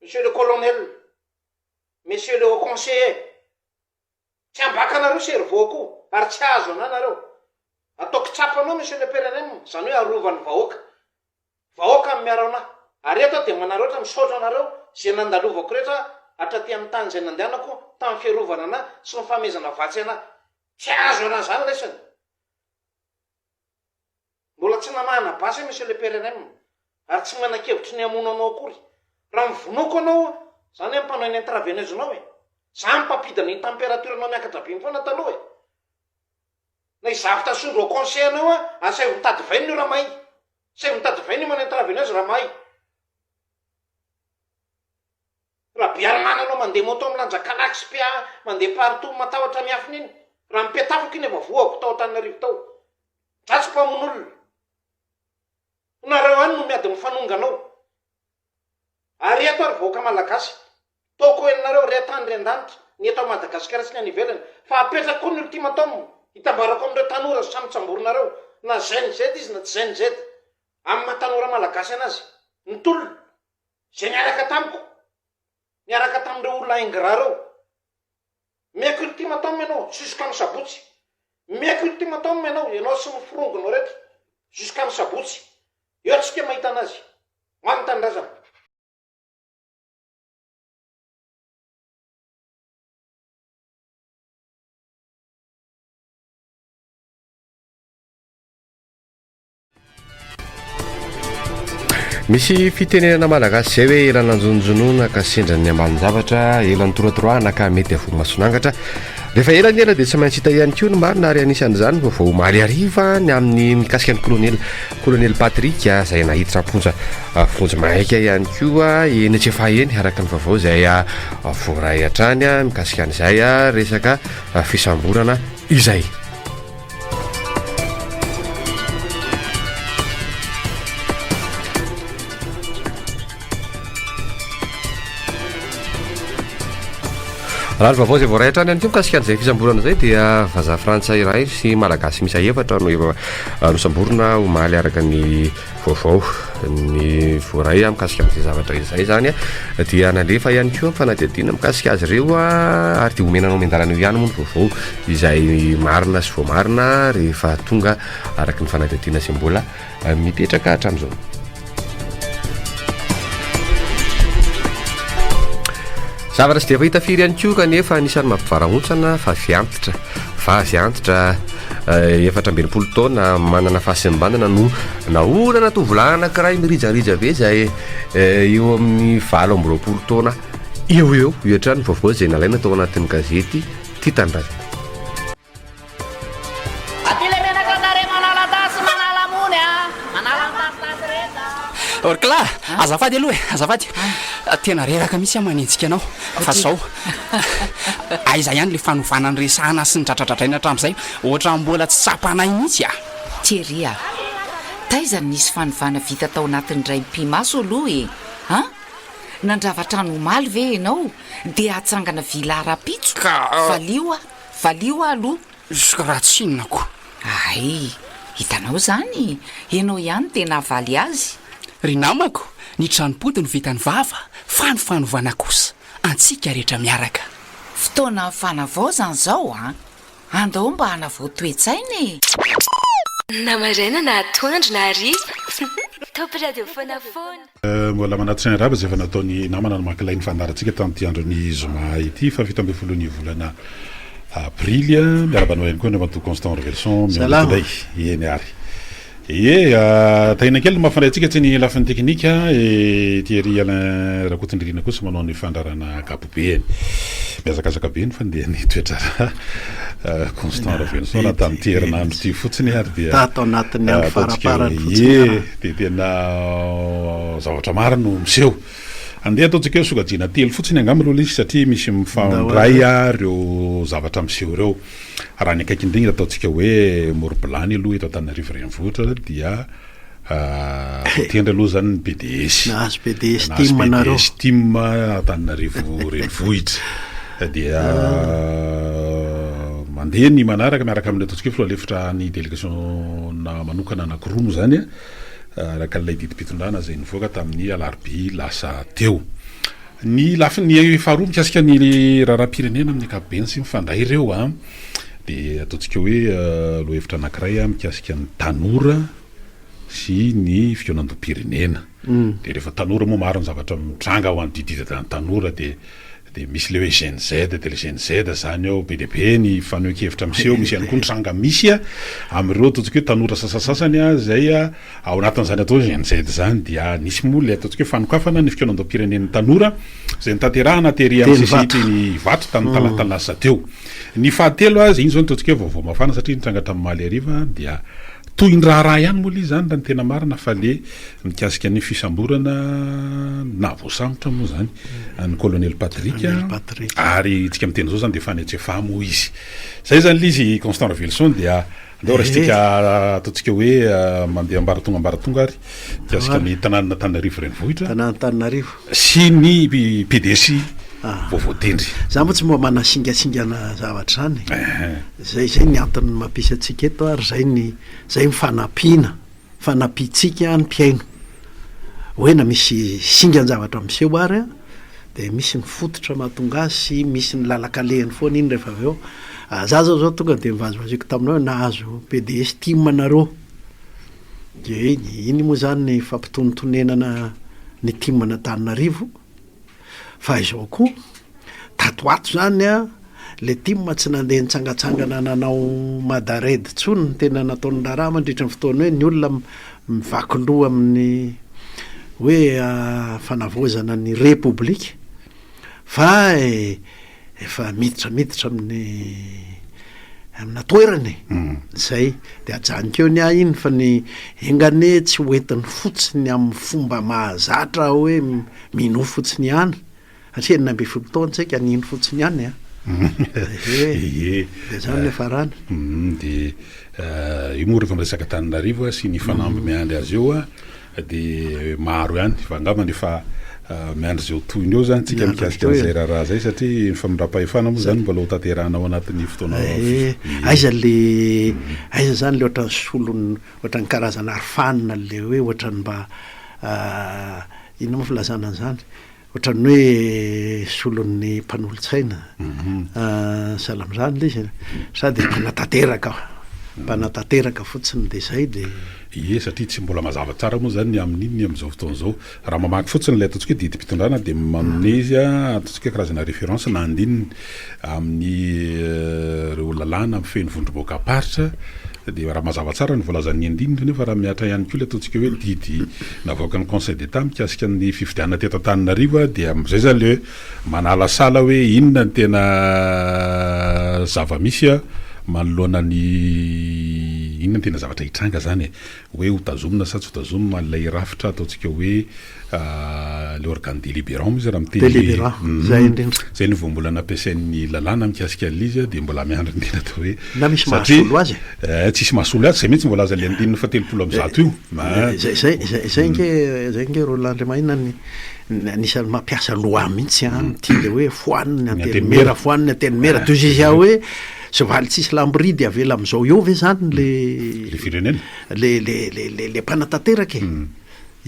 Monsieur le colonel, Monsieur le haut conseiller, tsy ambaka anareo cerveau-ko ary tsy hahazo anah nareo. Ataoko tsapanao Monsieur le PRNM, izany hoe arovan'ny vahoaka. Vahoaka no miaro anah. Ary eto aho dia manaraotra misaotra anareo izay nandalovako rehetra hatraty amin'ny tany izay nandehanako tamin'ny fiarovana anah sy ny fanomezana vatsy anah. Tsy hahazo anah izany lesany. Mbola tsy namahana basy aho Monsieur le PRNM ary tsy manan-kevitry ny hamono anao akory. Raha novonoiko anao, zany hoe mpanao iny intraveineuse nao e! Za no mpampidina iny température nao miakatra be iny foana taloha e! Na i Zafy Tasondro au conseil anao aho, asaivo mitady veine io raha mahay. Asaivo mitady veine io manao intraveineuse raha mahay. Rabearimanana anao mandeha moto milanja kalaky sy PA mandeha partout matahotra miafina iny. Raha mipetafako iny efa voako tao Antananarivo tao. Za tsy mpamono olona. Nareo any no miady mifanongana ao. Ary eto ary vahoaka malagasy. Toako henonareo re tany re an-danitra, ny eto Madagasikara sy ny any ivelany, fa apetrako koa ny ultimatum hitambarako amin'ireo tanora samy tsamborinareo, na Gen Z izy na tsy Gen Z. Amin'ny maha tanora malagasy anazy. Ny tolona. Izay niaraka tamiko. Niaraka tamin'ireo olona ingrat ireo. Miaiky ultimatum ianao jusqu'à ny sabotsy. Miaiky ultimatum ianao, ianao sy ny forongonao rehetra jusqu'à ny sabotsy. Eo tsika mahita anazy. Ho an'ny tanindrazana. Misy fitenenana malagasy izay hoe ela nanjononjonona ka sendra ny ambanin-javatra, ela nitoratoroahana ka mety havoa mason'angatra. Rehefa ela ny ela dia tsy maintsy hita ihany koa ny marina ary anisan'izany ny vaovao omaly hariva ny amin'ny mikasika ny kolonely kolonely Patrick izay naiditra am-ponja vonjy maika ihany koa eny Antsefahy eny araka ny vaovao izay voaray hatrany mikasika an'izay resaka fisamborana izay. Raha ny vaovao izay voaray hatrany ihany koa mikasika an'izay fisamborana izay dia vazaha frantsay iray sy malagasy miisa efatra no efa nosamborina omaly araka ny vaovao ny voaray mikasika an'izay zavatra izay izany dia nalefa ihany koa ny fanadihadiana mikasika azy ireo ary dia omena anao miandalana eo ihany moa ny vaovao izay marina sy voamarina rehefa tonga araka ny fanadihadiana izay mbola mipetraka hatramin'izao. Zavatra tsy dia fahita firy ihany koa kanefa anisan'ny mampivarahontsana fa vy antitra, vavy antitra 64 taona manana fahasembanana no naolana tovolahy anankiray mirijarija be izay eo amin'ny 28 taona eo eo. Io hatrany ny vaovao izay nalaina tao anatin'ny gazety Tia Tanindrazana. Aty le menaka tarehy manala tasy manala mony a! Manala ny tasitasy rehetra a! Orkla, azafady aloha e, azafady. Tena reraka mihitsy aho manenjika anao. Fa zao, aiza ihany le fanovana niresahana sy nidradradradraina hatramin'izay? Ohatran'ny mbola tsy tsapanay mihitsy a! Thierry a! Taiza no nisy fanovana vita tao anatin'ny indray mipi-maso aloha e? An? Nandrava trano omaly ve ianao dia hatsangana villa rahampitso? Ka. Valio aho, valio aho aloha. Ka raha tsy inona ko. Hay, hitanao izany, ianao ihany no tena havaly azy. Ry namako, ny tranom-pody no vitan'ny vava, fa ny fanovana kosa, antsika rehetra miaraka. Fotoanan'ny fanavaozana izao an! Andao mba hanavao toe-tsaina e! Na maraina na atoandro na hariva Top radio foana foana. Mbola manatitra ny arahaba izay efa nataon'ny namana namaky lay ny fandaharantsika tamin'ity andron'ny zoma ity faha 17 ny volana aprily. Miarahaba anao ihany koa Andriamatoa Constant Ravelison Salama. Miandry Eny ary. Ie, Tahina kely no mampifandray antsika tsy ny lafiny teknika e Thierry Alain Rakotondririna kosa manao ny fandrarana ankapobeny. Mihazakazaka be ny fandehan'ny toetr'ara Constant Ravelison na tamin'ity herinandro ity fotsiny ary dia Tato anatin'ny andro ataontsika faraparany hoe fotsiny ie, ara. dia tena zavatra maro no miseho. Andeha ataontsika hoe sokajiana telo fotsiny angamba aloha ilay izy satria misy mifandray ireo zavatra miseho ireo. Raha ny akaiky indrindra ataontsika hoe Morobilany aloha eto Antananarivo Renivohitra dia voatendry aloha izany ny PDS. Nahazo PDS Nahazo team nareo. PDS team Antananarivo Renivohitra. Dia mandeha ny manaraka miaraka amin'ny ataontsika hoe filoha lefitra ny delegasiona manokana anankiroa moa izany araka ilay didim-pitondrana izay nivoaka tamin'ny alarobia lasa teo. Ny lafiny faharoa mikasika ny raharaham-pirenena amin'ny ankapobeny sy mifandray ireo dia ataontsika hoe lohahevitra anankiray mikasika ny tanora sy ny fikaonandoham-pirenena. Dia rehefa tanora moa maro ny zavatra mitranga ho an'ny dididada ny tanora dia dia misy ilay hoe Gen Z, dia ilay Gen Z izany ao be dia be ny fanehoan-kevitra miseho, misy ihany koa ny tranga misy amin'ireo ataontsika hoe tanora sasasasany izay Ao anatin'izany atao hoe Gen Z izany dia nisy moa ilay ataontsika hoe fanokafana ny fikaonandoham-pirenen'ny tanora izay notanterahana tery amin'ny CCI teny Ivato tamin'ny talata lasa teo. Ny fahatelo aza, iny izao no ataontsika hoe vaovao mafana satria nitranga tamin'ny omaly hariva dia toy ny raharaha ihany moa ilay izy izany raha ny tena marina fa ilay mikasika ny fisamborana na voasambotra moa izany an'i Colonel Patrick ary isika miteny izao izany dia efa any Antsefaha moa izy. Izay izany ilay izy Constant Raveloson dia Andao raisintsika ataontsika hoe mandeha ambaratonga ambaratonga ary mikasika ny tanànan'Antananarivo renivohitra. Tanàn'Antananarivo. Sy ny pds vao voatendry. Za moa tsy mba manasingasingana zavatra izany e. Zay zay ny antony mampisy antsika eto ary zay ny zay ny fanampiana. Fanampiantsika ny mpihaino. Hoe na misy singan-javatra miseho ary an, dia misy ny fototra mahatonga azy sy misy ny lalan-kalehany foana iny rehefa avy eo. Za zao zao tonga dia nivazivaziako taminao hoe nahazo pds tim nareo. Dia iny, iny moa zany ny fampitonitonenana ny tim an'Antananarivo. Fa izao koa, tato ho ato zany an, le tim tsy nandeha nitsangatsangana nanao Mada raid intsony no tena nataony raharaha mandritra ny fotoana hoe ny olona mivaky loha amin'ny hoe fanavaozana ny repoblika fa efa miditra miditra amin'ny amina toerana e, zay de ajanoko eo ny ahy iny fa ny enga anie tsy ho entiny fotsiny amin'ny fomba mahazatra hoe Minoa fotsiny ihany, satria 16 taona tsika nino fotsiny ihany an! Ie. Dia zany ny hiafarany. Dia io moa rehefa miresaka Antananarivo sy ny fanamby miandry azy eo dia maro ihany fa angambany efa miandry izay ho tohiny eo zany tsika mikasika an'izay raharaha izay satria ny famindram-pahefana moa zany mbola ho tanterahana ao anatin'ny fotoana Ee, aiza le aiza zany le ohatran'ny solon'ny ohatran'ny karazana arofanina le hoe ohatran'ny mba Inona moa filazana an'izany? Ohatran'ny hoe solon'ny mpanolotsaina. Sahala amin'izany ilay izy e. Sa dia mpanatanteraka, mpanatanteraka fotsiny dia izay dia. Ie, satria tsy mbola mazava tsara moa izany ny amin'iny amin'izao fotoana izao. Raha mamaky fotsiny ilay ataontsika hoe didim-pitondrana dia manome izy ataontsika hoe karazana référence na andininy amin'ireo lalàna mifehy ny vondrom-bahoakam-paritra Dia raha mazava tsara ny voalazan'ny andininy nefa raha mihatra ihany koa ilay ataontsika hoe didy navoakan'ny Conseil d'Etat mikasika ny fifidianana teto Antananarivo dia amin'izay izany ilay hoe manalasala hoe inona ny tena zava-misy manoloana ny inona ny tena zavatra hitranga izany e, hoe ho tazomina sa tsy ho tazomina ilay rafitra ataontsika hoe le organe délibérant moa izy raha miteny Délibérant, zay indrindra. Zay no voambolana ampiasain'ny lalàna mikasika an'ilay izy dia mbola miandry ny tena atao hoe Na misy mahasolo azy e. Tsisy mahasolo azy, zay mihitsy no voalazan'ilay andininy fahatelopolo amby zato io. Zay zay zay zay ange zay ange Roland Andriamahina ny anisan'ny mampiasa loi mihitsy an, ity le hoe foano ny antenimiera, foano ny antenimiera, toy izay hoe soavaly tsisy lamboridy avela amin'izao eo ve zany le Le firenena. le le le le le mpanatanteraka e.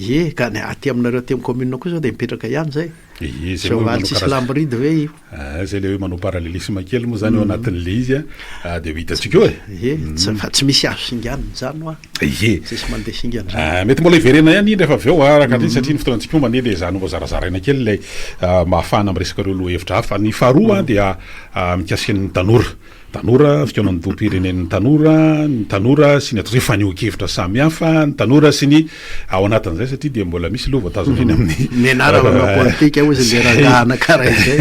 Ie, ka ny aty aminareo aty amin'ny commune koa zao dia mipetraka ihany zay. Ie, zay moa Soavaly manao tsisy karazana lamboridy ve io? Ah, zay le hoe manao parallélisme kely moa zany ao anatin'le izy a, ah, dia ho hitantsika eo e. Ie, tsy fa tsy misy azo singanina izany hoa. Ie. Tsisy mandeha singana zany. Ah, mety mbola hiverena ihany iny rehefa avy eo araka ny satria ny fotoanantsika moa mandeha dia ezahana mba zarazaraina kely ilay ah, mba hahafahana miresaka ireo lohahevitra hafa. Ny faharoa dia ah, mikasika ny tanora. Tanora, fikaonandoham-pirenen'ny tanora, ny tanora sy ny atao hoe fanehoan-kevitra samihafa, ny tanora sy ny ao anatin'izay satria dia mbola misy aloha voatazona eny amin'ny Ny anarana manao politika hozy le rangahy anankiray izay.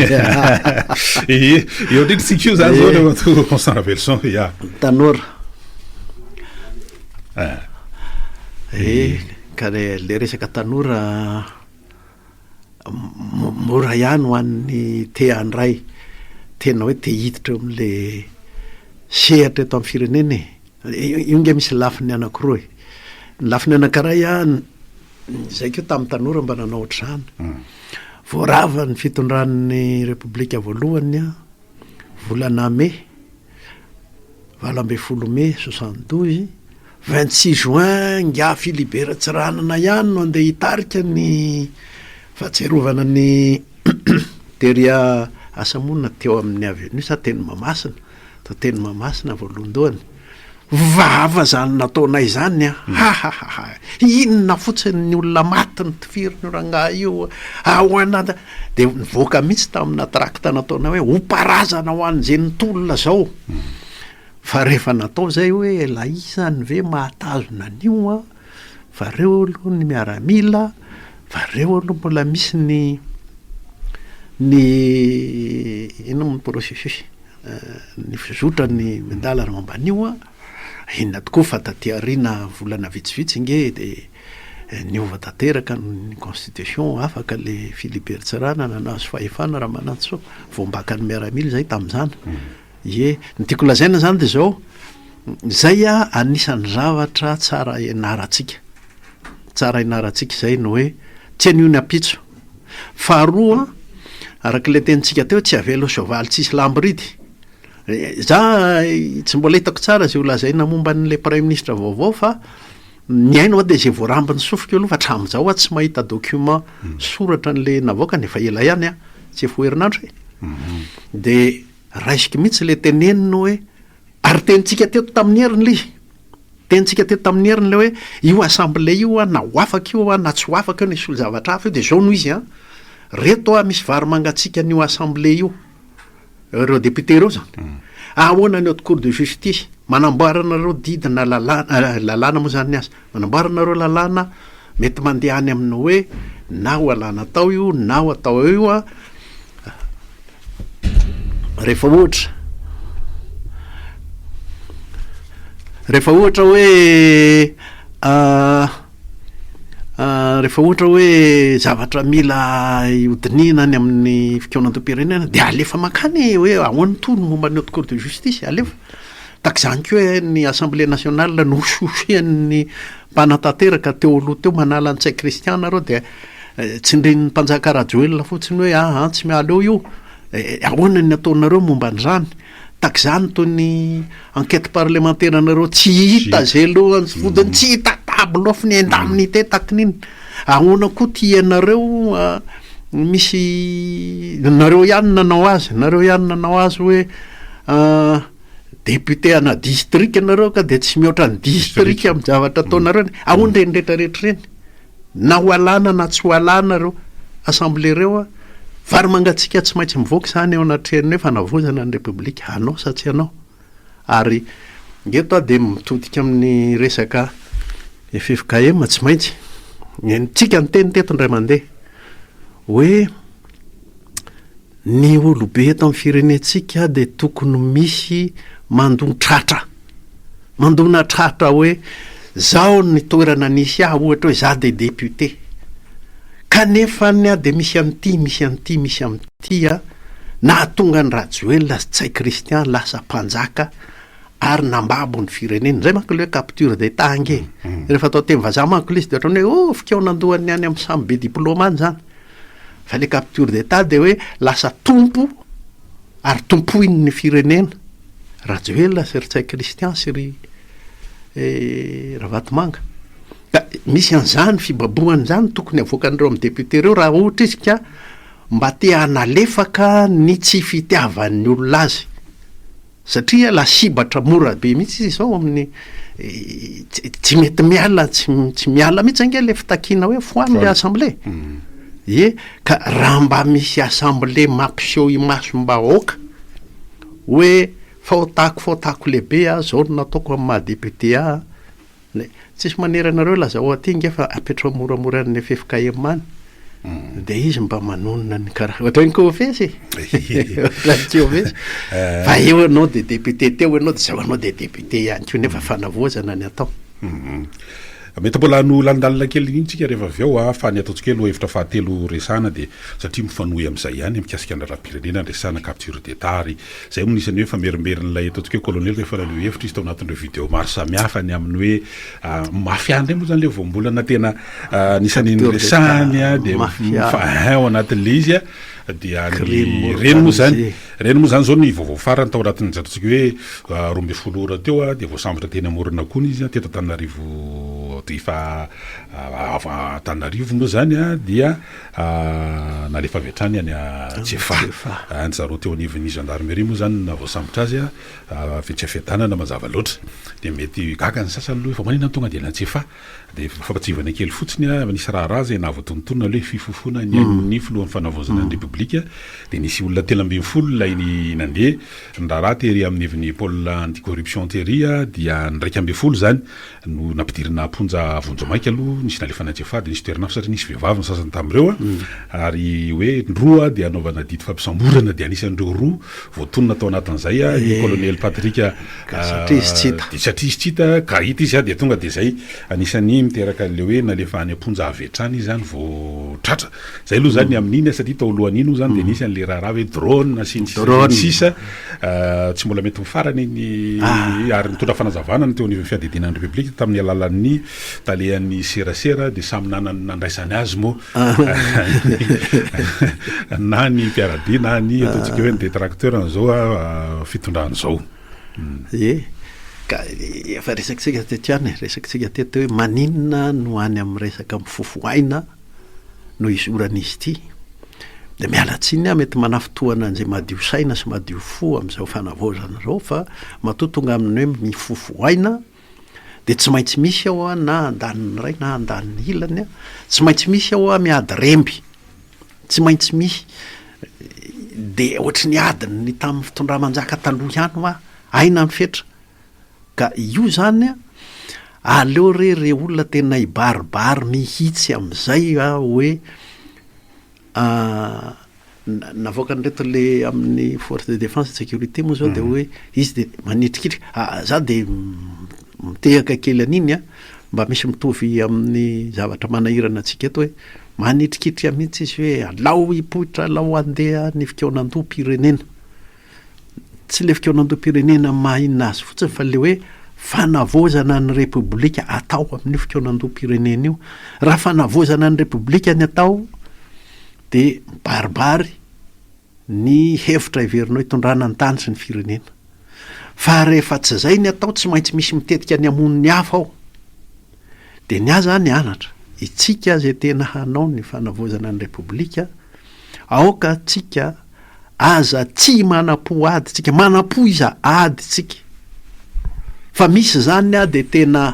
Ee, eo indrindra isika io zany zao Andriamatoa Constant Raveloson, ya. Tanora. Ee, ka le le resaka tanora Mora ihany ho an'ny te handray, tena hoe te hiditra eo amin'le sehatra eto amin'ny firenena e. Io nge misy lafiny anankiroa e. Ny lafiny anankiray an, izay koa tamin'ny tanora mba nanao ohatr'izany. Vao rava ny fitondran'ny Repoblika voalohany an, volana mey, 18 mey 72, 26 juin ingahy Philibert Tsiranana ihany no andeha hitarika ny fahatsiarovana ny. Tery asa moa na teo amin'ny avenue sa teny Mahamasina, tao teny Mahamasina voalohandohany. Vava zany nataonay zany an! Hahahaha! Inona fotsiny ny olona maty notifiriny io rangahy io, ahoana de nivoaka mihitsy tamina tract nataonay hoe hoparazana ho an'izay nitolona zao. Fa rehefa natao zay hoe la izany ve mahatazona an'io an, fa reo aloha ny miaramila, fa reo aloha mbola misy ny ny inona moa ny processus, ny fizotra ny miandalana momba an'io an, inona tokoa fa taty aoriana volana vitsivitsy nge de niova tanteraka ny constitution, afaka le Philibert Tsiranana nahazo fahefana Ramanantsoa, voambakan'ny miaramila zay tamin'izany. Ie, ny tiako lazaina zany de zao, zay a anisan'ny zavatra tsara ianarantsika, tsara ianarantsika zay ny hoe tsy anio ny ampitso. Faharoa, araka ilay tenintsika teo, tsy avela ho soavaly tsisy lamboridy. Za tsy mbola hitako tsara zay ho lazaina momba an'ilay praiminisitra vaovao fa ny haino aho de zay voarambin'ny sofiko aloha fa hatramin'izao aho tsy mahita document soratra an'le navoakany, efa ela ihany an, tsy efa ho herinandro e. De Raisiko mihitsy ilay teneniny hoe, ary tenintsika teto tamin'ny heriny ilay izy, tenintsika teto tamin'ny heriny ilay hoe io assemblée io an, na ho afaka io an, na tsy ho afaka io, na hisolo zavatra hafa io, dia izao no izy an, reto an misy vary mangatsiaka an'io assemblée io, ireo députés ireo izany, ahoana ny haute cour de justice, manamboara anareo didy na lalàna, lalàna moa izany ny azy, manamboara anareo lalàna mety mandeha any amin'ny hoe na ho alana tao io na ho atao eo io an, Rehefa ohatra, rehefa ohatra hoe rehefa ohatra hoe zavatra mila hodinihina any amin'ny fikaonandoham-pirenena de alefa mankany e, hoe ahoana toa ny momba ny haute cour de justice, alefa. Tahaka izany koa hoe ny assemblée nationale nohosihosian'ny mpanatanteraka teo aloha teo manala an'i Ntsay Christian nareo dia Tsindrin'ny mpanjaka Rajoelina fotsiny hoe aa tsy miala eo io, ahoana ny ataonareo momba an'izany? Tahaka izany toy ny enquête parlementaire anareo tsy hita ze lohany sy vodiny, tsy hita table off ny indemnité tahaka ny inona? Ahoana koa ty ianareo misy nareo ihany nanao azy, nareo ihany nanao azy hoe député ana district nareo ka de tsy mihoatra ny district amin'ny zavatra ataonareo, ahoana ireny retraretra ireny? Na ho alana na tsy ho alana ireo assemblée ireo a, vary mangatsiaka tsy maintsy mivoaka izany eo anatrehan'ny hoe fanavaozana ny Repoblika, hanao sa tsy hanao? Ary eto aho dia mitodika amin'ny resaka ffkm, tsy maintsy, nentsika niteny teto indray mandeha hoe Ny olobe eto amin'ny firenentsika dia tokony misy mandon-tratra, mandona tratra hoe zao ny toerana nisy ahy ohatra hoe za dia député, kanefa ny aho dia misy an'ity, misy an'ity, misy an'ity a, nahatonga an'i Rajoelina sy Ntsay Christian lasa mpanjaka ary nambabo ny firenena, zay manko le hoe capture d'Etat ange e, rehefa atao teny vazaha manko le izy dia ohatran'ny hoe oh fikaonandohan'ny any amin'ny samy be diplôme any zany. Fa le capture d'Etat dia hoe lasa tompo ary tompoiny ny firenena. Rajoelina sy ry Ntsay Christian sy ry Ravatomanga. Ka misy an'izany fibabohana izany tokony avoakan'ireo amin'ny député ireo raha ohatra izy ka mba te hanalefaka ny tsy fitiavan'ny olona azy. Satria lasibatra mora be mihitsy izy izao amin'ny tsy mety miala, tsy tsy miala mihitsy ange le fitakiana hoe foano le assemblée. Ie, ka raha mba misy assemblée mampiseho imasom-bahoaka hoe fahotako fahotako lehibe aho, zao no nataoko amin'ny maha député ahy, Le tsisy manery anareo lazao aty nge fa apetrao moramora any ffkm any de izy mba manonona ny karaha ohatran'ny kofesy e ohatran'ny kofesy fa eo ianao de député teo ianao de zao ianao de député ihany koa nefa fanavaozana ny atao. Mety mbola no lalindalina kely iny tsika rehefa avy eo a, fa ny ataontsika hoe lohahevitra fahatelo resahana dia satria mifanohy amin'izay ihany mikasika ny raharaham-pirenena ny resahana capture d'Etat ary Izay moa no isan'ny hoe famerimberin'ilay ataontsika hoe colonel rehefa naneho hevitra izy tao anatin'ireo video maro samihafa ny amin'ny hoe mafia indray moa izany ilay voambolana tena anisan'ny niresahany dia mifa ao anatin'ilay izy dia ny ireny moa izany ireny moa izany izao ny vaovao farany tao anatin'ny ataontsika hoe 12 ora teo dia voasambotra teny Amoronakona izy teto Antananarivo. efa avy Antananarivo moa zany dia nalefa avy hatrany any Tsiafahy. Ny zareo teo anivon'ny gendarmerie moa zany no nahavoasambotra azy avy etsy Fiadanana mazava loatra. Dia mety gaga ny sasany aloha hoe fa maninona no tonga dia any Tsiafahy? Dia fampatsiahivana kely fotsiny, nisy raharaha izay nahavoatonontonona aloha hoe fifofoana ny ain'ny filohan'ny fanavaozana ny Repoblika, dia nisy olona 13 ilay nandeha, ny raharaha tery amin'ny heviny pôle anti-corruption tery dia ny 11 izany no nampidirina am-ponja vonjimaika aloha, nisy nalefa any Antsiafahy dia nisy toerana hafa satria nisy vehivavy ny sasany tamin'ireo, ary hoe ny roa dia hanaovana didy fampisamborana dia anisan'ireo roa voatonona tao anatin'izay i Colonel Patrick Ka satria izy tsy hita. Dia satria izy tsy hita, ka hita izy dia tonga dia izay anisan'ny miteraka an'ilay hoe nalefa any am-ponja avy hatrany izy izany vao tratra. Izay aloha izany ny amin'iny satria tao alohan'iny moa izany dia nisy an'ilay raharaha hoe drone sy ny sisa sy ny sisa. Tsy mbola mety mifarana iny ary nitondra fanazavana ny teo anivon'ny fiadidiana ny Repoblika tamin'ny alalan'ny talehan'ny serasera dia samy nanana ny nandraisany azy moa na ny mpiara-dia na ny ataontsika hoe ny détracteur an'izao fitondrana izao. Ie, ka efa resakitsika teto ihany e, resakitsika teto hoe maninona no any amin'ny resaka mifofo aina no izoran'izy ity. Dia miala tsiny aho mety manafintohana an'izay madio saina sy madio fo amin'izao fanavaozana izao fa matoa tonga amin'ny hoe mifofo aina dia tsy maintsy misy ao na andaniny iray na andaniny ilany, tsy maintsy misy ao miady remby. Tsy maintsy misy. Dia ohatry ny adin'ny tamin'ny fitondra-manjaka taloha ihany hoa, aina ny fetra. Ka io izany an, aleo re re olona tena hibaribary mihitsy amin'izay hoe navoakan'ireto le amin'ny force de défense et sécurité moa zao de hoe izy de manitrikitrika, za de mitehaka kely an'iny an, mba misy mitovy amin'ny zavatra manahirana antsika eto hoe Manitrikitrika mihitsy izy hoe alao hipoitra, alao handeha ny fikaonandoham-pirenena. Tsy ilay fikaonandoham-pirenena maha inona azy fotsiny fa ilay hoe fanavaozana ny Repoblika atao amin'io fikaonandoham-pirenena io. Raha fanavaozana ny Repoblika ny atao dia mibaribary ny hevitra heverinao hitondrana ny tany sy ny firenena. Fa rehefa tsy izay ny atao, tsy maintsy misy mitetika ny hamono ny hafa ao. Dia ny ahy izany anatra, itsika izay tena hanao ny fanavaozana ny Repoblika, aoka tsika aza tsy manam-po ady tsika, manam-po iza ady tsika. Fa misy izany aho dia tena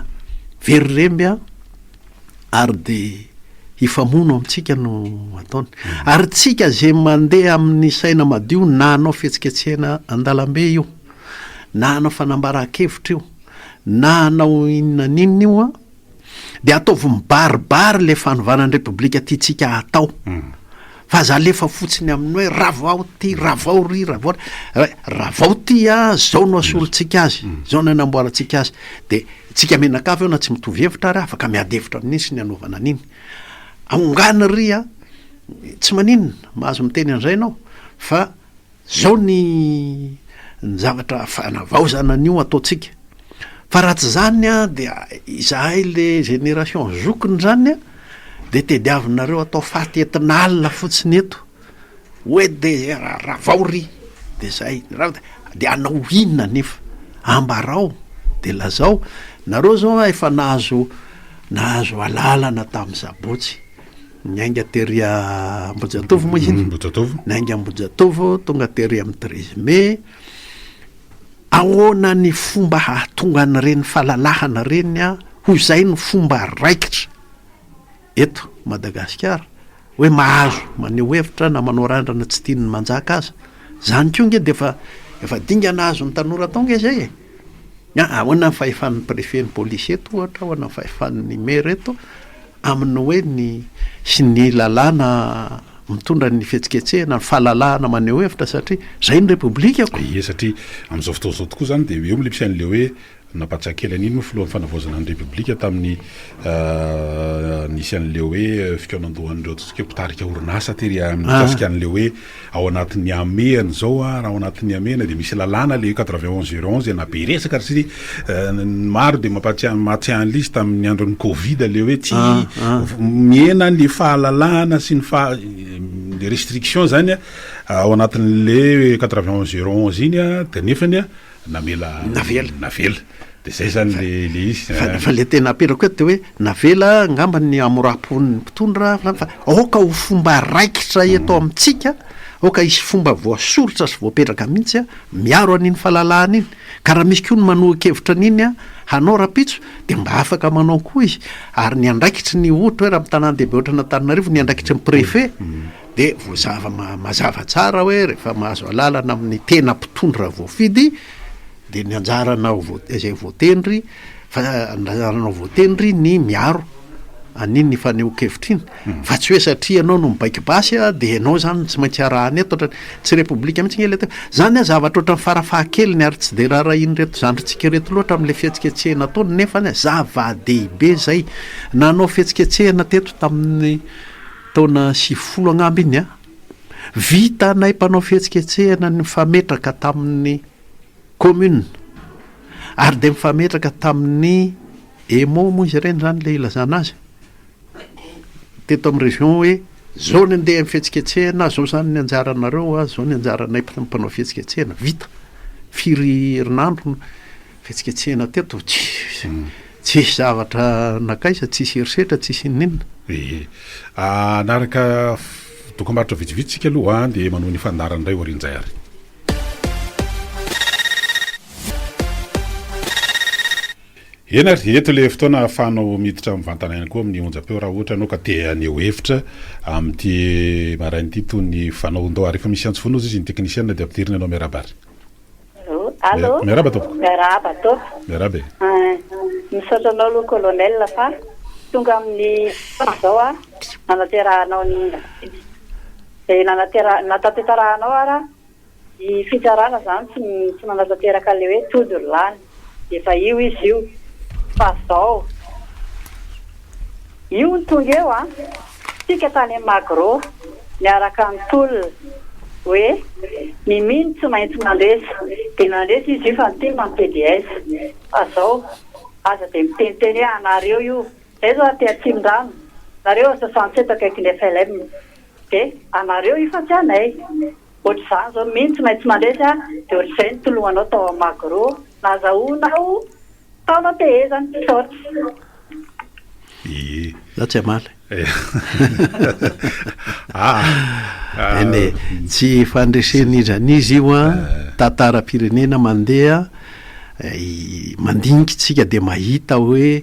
very remby aho, ary dia hifamono amintsika no ataony. Ary tsika izay mandeha amin'ny saina madio na hanao fihetsiketsehana an-dalambe io, na hanao fanambaran-kevitra io, na hanao inona n'inona io an, dia ataovy mibaribary ilay fanovana ny Repoblika tiantsika hatao. Fa aza alefa fotsiny amin'ny hoe ravao ty, ravao ry, ravao ry. Ravao ty an, zao no asolontsika azy, zao no anamboarantsika azy. Dia Tsika mianakavy eo na tsy mitovy hevitra ary afaka miady hevitra amin'iny sy ny hanaovana an'iny. Aongany ry a, tsy maninona, mahazo miteny an'izay ianao fa zao ny ny zavatra fanavaozana an'io ataontsika. Fa raha tsy izany a dia izahay le génération zokiny zany a de tediavinareo atao faty entina alina fotsiny eto. Hoe de ravao ry de zay de hanao inona anefa? Ambarao de lazao, nareo zao a efa nahazo nahazo alalana tamin'ny sabotsy niainga tery Ambohijatovo moa izy iny, Ambohijatovo, niainga Ambohijatovo tonga tery amin'ny treize mai, ahoana ny fomba hahatonga an'ireny falalahana ireny a ho izay no fomba raikitra eto Madagasikara? hoe mahazo maneho hevitra na manao randrana tsy tian'ny manjaka aza. Zany koa nge dia efa efa dingana azon'ny tanora atao nge zay e! A ahoana ny fahefan'ny préfet ny polisy eto ohatra, ahoana ny fahefan'ny maire eto amin'ny hoe ny sy ny lalàna mitondra ny fihetsiketsehana, ny fahalalahana maneho hevitra satria zay ny repoblika ko! Ie satria amin'izao fotoana izao tokoa zany dia eo ilay misy an'ilay hoe Nampatsiahy kely an'iny moa filohan'ny fanavaozana ny Repoblika tamin'ny nisy an'ilay hoe fikaonandohan'ireo ataontsika hoe mpitarika orinasa tery mikasika an'ilay hoe ao anatin'ny hamehana izao raha ao anatin'ny hamehana dia misy lalàna ilay 91 01 izay nahabe resaka satria ny maro dia mampatsiahy mahatsiahy an'ilay izy tamin'ny andron'ny covid ilay hoe tsy mihena ny fahalalahana sy ny faha ny restriction izany ao anatin'ilay 91 01 iny dia nefany Namela. Navela. Navela. De zay zany le le izy. Fa fa le tena apetrako eto de hoe navela angamba ny hamoram-pon'ny mpitondra fa aoka ho fomba raikitra eto amintsika, aoka hisy fomba voasoritra sy voapetraka mihitsy miaro an'iny fahalalahana iny. Ka raha misy koa ny manohan-kevitra an'iny hanao rahampitso de mba afaka manao koa izy. Ary ny andraikitry ny ohatra hoe raha amin'ny tanàn-dehibe ohatran'Antananarivo ny andraikitry ny préfet de voazava mazava tsara hoe rehefa mahazo alalana amin'ny tena mpitondra voafidy Dia ny anjaranao izay voatendry fa anjaranao voatendry ny miaro an'iny fanehoan-kevitra iny fa tsy hoe satria ianao no mibaiko basy dia ianao izany no tsy maintsy arahana eto ohatran'ny tsy repoblika mihitsy ange ilay teo. Izany an zavatra ohatran'ny farafahakeliny ary tsy dia raharahian'ireto zandrintsika ireto loatra amin'ilay fihetsiketsehana ataony nefa zava-dehibe izay. Nanao fihetsiketsehana teto tamin'ny taona 90 angamba iny an, vitanay mpanao fihetsiketsehana ny nifametraka tamin'ny Commune ary dia mifametraka tamin'ny EMO moa izy ireny izany ilay ilazana azy teto amin'ny région hoe zao ny andeha amin'ny fihetsiketsehana, zao izany ny anjaranareo, zao ny anjaranay mpanao fihetsiketsehana, vita firy herinandro ny fihetsiketsehana teto, tsisy tsisy zavatra nankaiza, tsisy herisetra, tsisy inona inona. Ee. Hanaraka dokambarotra vitsivitsy isika aloha dia manohy ny fandaharana indray aorian'izay ary. Eny ary, eto ilay fotoana ahafahanao miditra mivantana ihany koa amin'ny onjam-peo raha ohatra ianao ka te haneho hevitra amin'ity maraina ity toy ny fanao. Ndao ary efa misy antso foana hozy izy ny teknisiana dia ampidirina ianao miarahaba ary. Allo. Miarahaba tompoko. Miarahaba tompoko. Miarahaba e. Misaotra anao aloha colonel fa tonga amin'ny fotoana izao aho nanaterahanao ny izay nanatera nataterahanao ara Ny fitsarana zany tsy tsy manatanteraka le hoe tody ry lany efa io izy io fa zao io no tonga eo an! Tsika tany am magro niaraka nitolona hoe ny mino tsy maintsy mandresy de nandresy izy io fa ny tim am pds fa zao aza de miteniteny hoe anareo io zay zao aty atsimondrano nareo ao 67 akaikin'ny flm de anareo io fa tsy anay. Ohatr'izany zao mino tsy maintsy mandresy a, de ohatr'izay ny tolomanao tao am magro nazahoanao taona tehezana. Misaotra. Ie. Za tsy hamaly. Eny e, tsy fandresen'iza n'iza io an, tantaram-pirenena mandeha, mandinika tsika de mahita hoe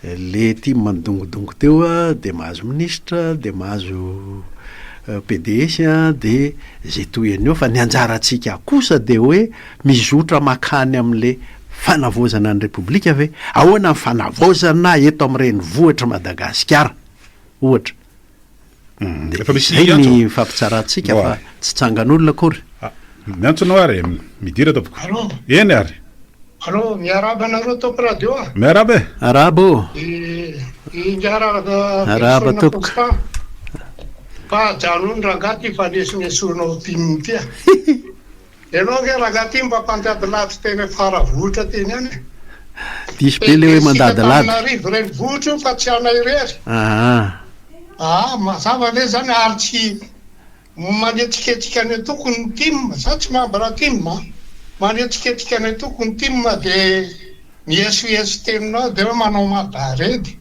Le tim mandongodongo teo de mahazo minisitra de mahazo pds de ze tohiny eo fa ny anjarantsika kosa de hoe mizotra makany amle fanavaozana ny repoblika ve? Ahoana ny fanavaozana eto am renivohitry Madagasikara ohatra? De Efa misy zay antso. ny fampitsarantsika fa tsy tsangan'olona akory. Miantso anao ary e, midira tompoko. Allô. Eny ary. Allô, miarahaba anareo Top Radio a. Miarahaba e. Arahaba ô. I Ingahy Arahaba Ravelison tompoko. Constant. Fa ajanony rangahy ty fanesonesoanao tim ty a. Ianao ange rangahy ty mba mpandadilady teny Faravohitra teny ihany e. Diso be le hoe mandadilady. Antananarivo renivohitra io fa tsy anay irery. Aa. Aa, mazava anie zany ary tsy manetsiketsika ny antoko ny tim, za tsy membre tim a, manetsiketsika ny antoko ny tim de Miesoieso teninao dia hoe manao madaredy.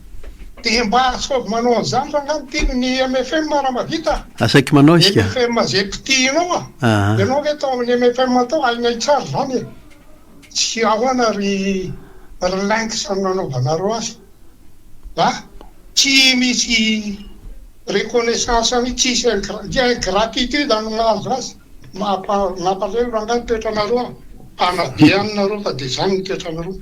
Dia mba asovy manao an'izany rangaha ny tim ny mfm raha mahavita a! Asaiko manao izy ka. Mfm ze potihinao a! Ianao ve tao amin'ny mfm tao hainay tsara izany e! Tsy ahoana ry ry lynx no nanaovanareo azy a! Tsy misy reconnaissance mihitsy, tsisy ingratitude no mahazo azy. Mampalahelo rangahy ny toetranareo a! Mpanabe any nareo fa de zany ny toetranareo.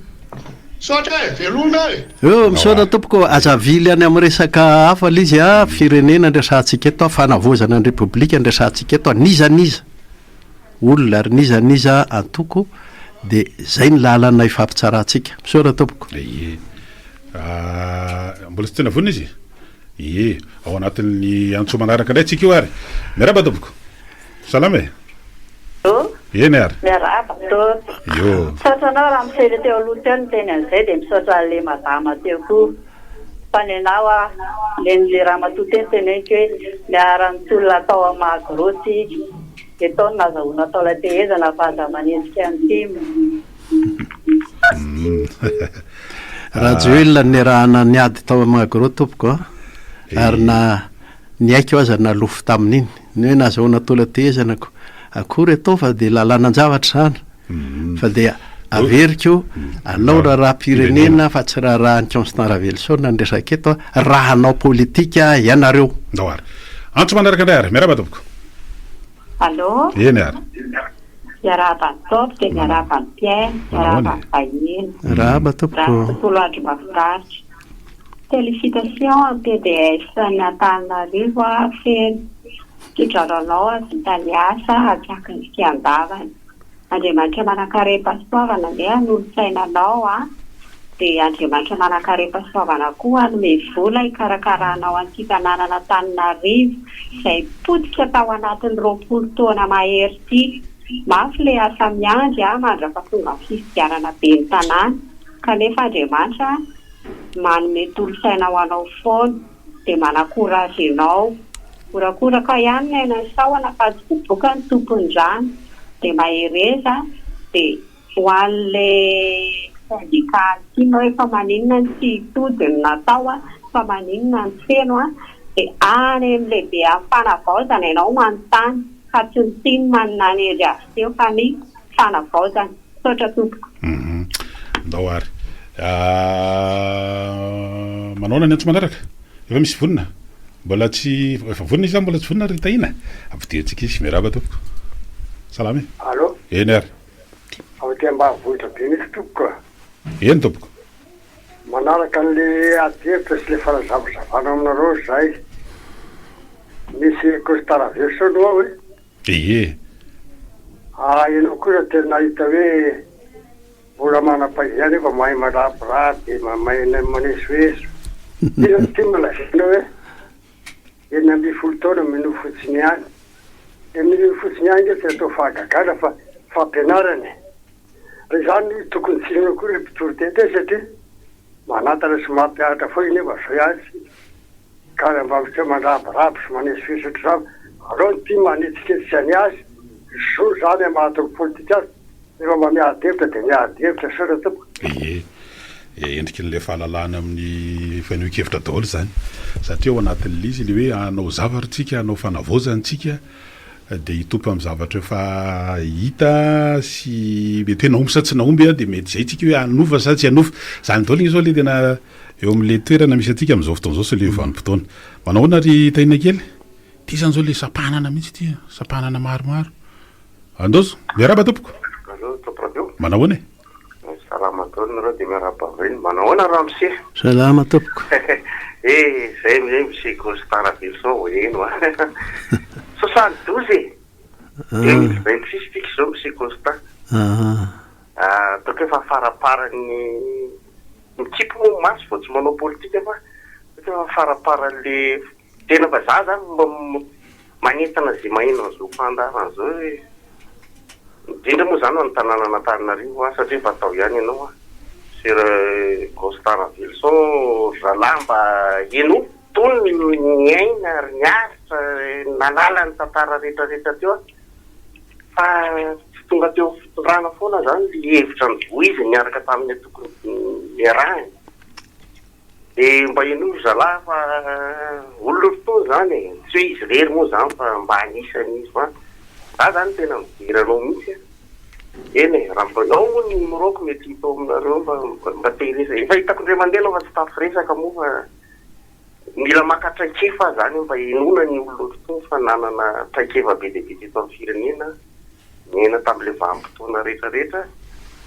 Misaotra e! Veloma e! Oh, misaotra tompoko, aza avily any amin'ny resaka hafa ilay izy a, firenena no resahantsika eto a, fanavaozana ny repoblika no resahantsika eto a, n'iza n'iza olona ary n'iza n'iza antoko dia izay ny lalana ifampitsarantsika. Misaotra tompoko. Ie. Mbola tsy tena vonona izy? Ie. Ao anatin'ny antso manaraka indray tsika io ary. Miarahaba tompoko. Salama e. Allô. Eny ary. Miarahaba tompoko. Io. Misaotra anao ramose le teo aloha teo niteny an'izay dia misaotra an'le madama teo koa. Fa nenah hoa nen'le ramatoa teo niteneniko hoe miara nitolona tao am magro tsika. Dia tao no nazahoana tao ilay tehezana fa aza manenjika ny tim. Rajoelina niarahana niady tao Magro tompoko a! Ary na ny aiko aza nalofo tamin'iny. Ny hoe nazahoana tola-tehezana ko akory atao fa dia lalànan-javatra izany. Fa dia averiko alao raharaham-pirenena fa tsy raharahan'i Constant Raveloson ny resaka eto a! Raha hanao politika ianareo. Ndao ary. Antso manaraka indray ary. Miarahaba tompoko. Allô? Eny ary. Miarahaba ny Top dia miarahaba ny mpihaino, miarahaba ny vahiny. Miarahaba tompoko. Mirary tontolo andro mahafinaritra. Félicitations am PDS ny Antananarivo a feno. Tsodrano anao hahavita ny asa antsakany sy andavany. Andriamanitra manankarem-pahasoavana anie hanolo-tsaina anao a! Dia Andriamanitra manankarem-pahasoavana koa hanome vola hikarakaranao an'ity tanànan'Antananarivo izay potika tao anatin'ny 20 taona mahery ity. Mafy ilay asa miandry a mandrapatonga ny fifidianana ben'ny tanàna kanefa Andriamanitra manome tolo-tsaina ho anao foana dia manan-courage enao. Horakoraka ihany ny aina ny sahona fa tsy boboka ny tompon'ny rano dia mahereza dia ho an'le syndicat ity hoe fa maninona no tsy tody no natao a, fa maninona no feno a, dia any amin'ny lehibe amin'ny fanavaozana ianao manontany fa tsy ny tim no nanendry azy teo fa ny fanavaozana. Misaotra tompoko. Ndao ary. Manaona ny antso manaraka? Efa misy vonona? Mbola tsy, efa vonona izy sa mbola tsy vonona ry Tahiana? Ampidirintsika izy. Miarahaba tompoko. Salama e. Allô? Eny ary. Avy aty ambanivohitra be mihitsy tompoko a. Eny tompoko. Manaraka an'le ady hevitra sy le fanazavazavana aminareo zahay. Misy Costa Raveloson ao e. Ie. Ah ianao kosa tena nahita hoe mbola manam-pahaizana nefa mahay marampirampy, mahay manesoeso. Inona no tiana lazaina hoe 16 taona minoa fotsiny ihany. Ilay minoa fotsiny ihany ange tsy atao fahagagana fa fampianarana e. Raha izany no izy tokony tsy hinoa koa ilay mpitory teny teo satria manantana sy mampianatra foana izy nefa izao ihany isika. Ka raha mba miseho mandrabiraby sy manesoeso ohatr'izany, aleo ny tim hanetsiketsika ny azy, zo izany amin'ny maha antoko politika azy, rehefa mba miady hevitra dia miady hevitra, misaotra tompoko. Ie, endrikin'ilay fahalalahana amin'ny fanehoan-kevitra daholo izany, satria ao anatin'ilay izy ilay hoe hanao zavatra isika, hanao fanavaozana isika, dia hitompo amin'ny zavatra efa hita sy mety hoe nahomby sa tsy nahomby, dia mety izay isika hoe hanova sa tsy hanova, izany daholo anie izao ilay tena Eo amin'ilay toerana misy antsika amin'izao fotoana izao sy ilay vanim-potoana. Manao ahoana ry Tahiana kely? Ity izany izao ilay sampanana mihitsy ity a! Sampanana maromaro. Andoso! Miarahaba tompoko! Allo, Top Radio. Manao ahoana e? Salama daholo nareo dia miarahaba vahiny. Manao ahoana ramose? Salama tompoko. Eh, zay amizay monsieur Constant Raveloson vao heno a. 72 e! 2026 tsika izao monsieur Constant. Ataoko hoe efa faraparan'ny Mikipy moa ny maso vao tsy manao politika fa ohatra hoe faraparan'le tena fa za zany mba manentana ze maheno an'izao fandaharana zao hoe indrindra moa zany ho an'ny tanànan'Antananarivo an satria efa tao ihany ianao an Monsieur Constant Raveloson ry zalahy mba henoy tony ny niaina ary niaritra nanala ny tantara retraretra teo an Fa tsy tonga teo amin'ny fitondrana foana zany le hevitra novoiziny niaraka tamin'ny antoko niarahany. De mba henoy ry zalahy fa olona fotoana zany e, tsy hoe izy irery moa zany fa mba anisany izy fa za zany tena midera anao mihitsy an. Eny e, raha mba ao moa ny numéro-ko mety hita ao aminareo mba mba te hiresaka, efa hitako indray mandeha anao fa tsy tafiresaka moa fa Mila maka traikefa zany mba henoina ny olona ohatr'itony fa nanana traikefa be dia be teto amin'ny firenena, niaina tamin'ilay vanim-potoana rehetra rehetra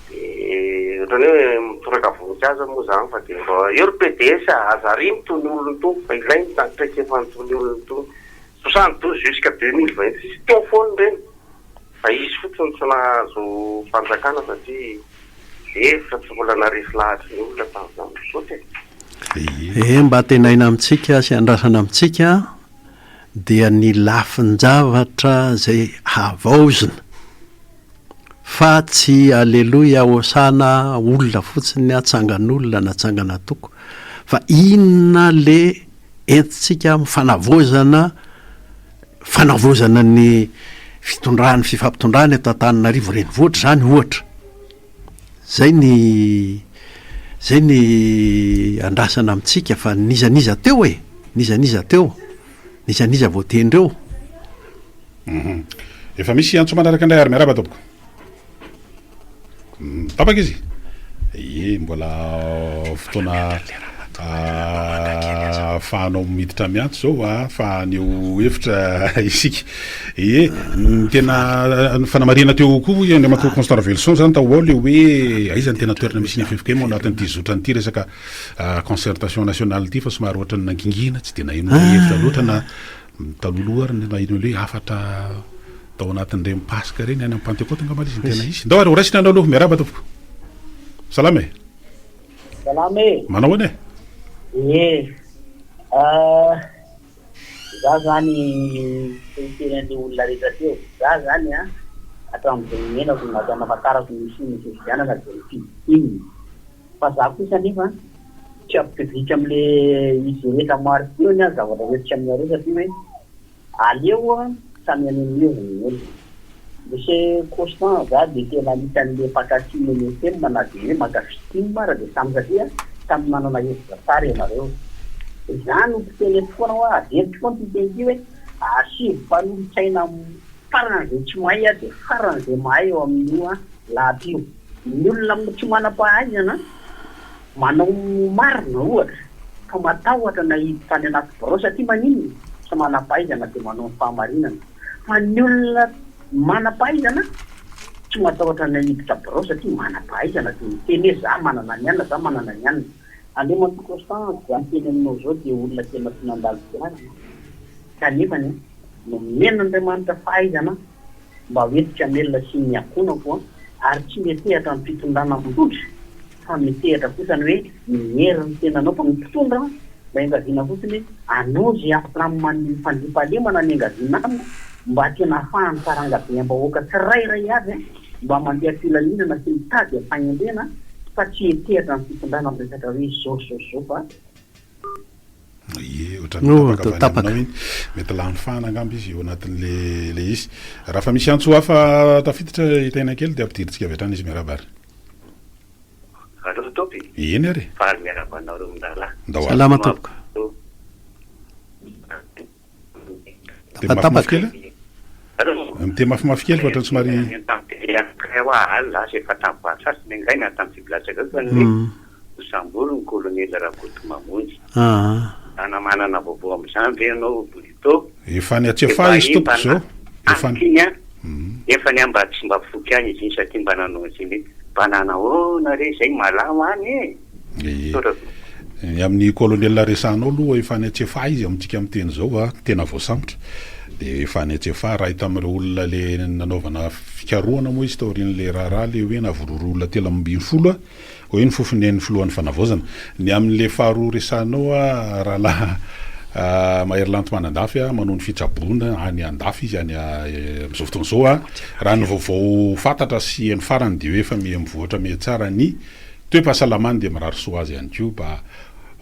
dia ohatran'ny hoe mitoraka voninkazo moa zany fa dia mba eo ry pds a, aza ariana itony olona itony fa ilaina izany traikefan'itony olona itony, 72 jusqu'à 2026 teo foana ireny fa izy fotsiny tsy nahazo fanjakana satria hevitra tsy mbola naresy lahatry ny olona tamin'izany, misaotra e. Ee, mba antenaina amintsika sy andrasana amintsika dia ny lafin-javatra izay havaozina fa tsy aleloia hosana olona fotsiny atsangan'olona na atsangan'antoko fa inona le entintsika amin'ny fanavaozana fanavaozana ny fitondrany fifampitondrana eto Antananarivo renivohitra izany ohatra. Zay ny zay ny andrasana amintsika fa n'iza n'iza teo e! N'iza n'iza teo, n'iza n'iza voatendry eo. Hum. Efa misy antso manaraka indray ary miarahaba tompoko. Tapaka izy? Ie, mbola fotoana ahafahanao miditra miantso izao a, fa haneho hevitra isika. Ie, ny tena ny fanamarihana teo koa hoy Andriamatoa Constant Raveloson zany tao ho ao le hoe aiza ny tena toerana misy ny ffkm ao anatin'ity zotra an'ity resaka concertation nationale ity fa somary ohatran'ny nangingina tsy dia nahenoana hevitra loatra na Talohaloha ary ny naheno ilay hafatra tao anatin'ireny Paska ireny any amin'ny Pantekoty angamba ilay izy no tena izy. Ndao ary ho raisina ianao aloha. Miarahaba tompoko. Salama e. Salama e. Manao ahoana e? Ie. Za zany te hiteny an'le olona rehetra teo. Za zany an, hatramin'izay niainako na nahafantarako ny fisian'ny fifidianana dia nifidy tim. Fa za kosa anefa tsy ampitoviako amle izy rehetra maro teo ny ahy zavatra rehetra aminareo satria hoe aleo samy haneho ny heviny ny olona. Monsieur Constant za dia tena anisan'le mpankafy ny MFM na dia hoe mankafy tim ara dia samy satria samy manana hevitra tsara ianareo. Za no mpiteny eto foana hoa averiko foana ity teny ity hoe asivo mpanolotsaina faran'izay tsy mahay dia faran'izay mahay eo amin'io lahatra io. Ny olona tsy manam-pahaizana manao marina ohatra ka matahotra na hiditra any anaty birao satria maninona? Tsy manam-pahaizana dia manao ny fahamarinana. Fa ny olona manam-pahaizana tsy matahotra na hiditra birao satria manam-pahaizana dia miteny hoe za manana ny anona, za manana ny anona. Andriamatoa Constant, za miteny aminao izao dia olona tena tsy nandalo fianarana kanefany nomen'Andriamanitra fahaizana mba ho entiko hamelona sy ny ankohonako ary tsy miantehatra amin'ny fitondrana mitondra fa miantehatra kosa ny hoe ny herin'ny tenanao fa ny mpitondra mba iangaviana fotsiny hoe anao izay hampilamina ny fandriampahalemana ny iangaviana aminy mba tena ahafahan'ny sarangabem-bahoaka tsirairay avy mba mandeha am-pilaminana sy mitady am-pahendrena fa tsy hiantehatra amin'ny fitondrana amin'ny resaka hoe izao sy izao sy izao fa Ie, ohatran'ny No, tapaka avy any tapaka. aminao iny. Mety lany fahana angamba izy eo anatin'le le izy. Raha fa misy antso hafa tafiditra hitaina kely dia ampidirintsika avy hatrany izy miarahaba ary. Allo Tompy? Eny ary e. Faly miarahaba anareo mirahalahy. Ndao ary. Salama tompoko. Miteny mafimafy kely a. Miteny mafimafy kely fa ohatran'ny somary. Nosamborin'ny kolonely Rakotomamonjy. Ana manana vaovao amin'izany ve ianao Bolito? Efa any Atsiafahy izy tompoko izao. Efa any. An, nefa ny ahy mba tsy mba voky any izy iny satria mba nanao an'izay hoe mba nanahoana re izay malama any e! Misaotra tompoko. Ny amin'ny colonel resahanao aloha efa any Atsiafahy izy amintsika miteny izao a, tena voasambotra. Dia efa any Atsiafahy, iray tamin'ireo olona le nanaovana fikarohana moa izy taorian'ilay raharaha le hoe navororo olona 13 a. Hoy ny fofonen'ny filohan'ny fanavaozana. Ny amin'ilay faharoa resahanao a, rahalahy Maherilanto Manandafy a, manao ny fitsaboana any andafy izy any amin'izao fotoana izao a. Raha ny vaovao fantatra sy heno farany dia hoe efa miha mivoatra miha tsara ny toe-pahasalamany dia mirary soa azy ihany koa mba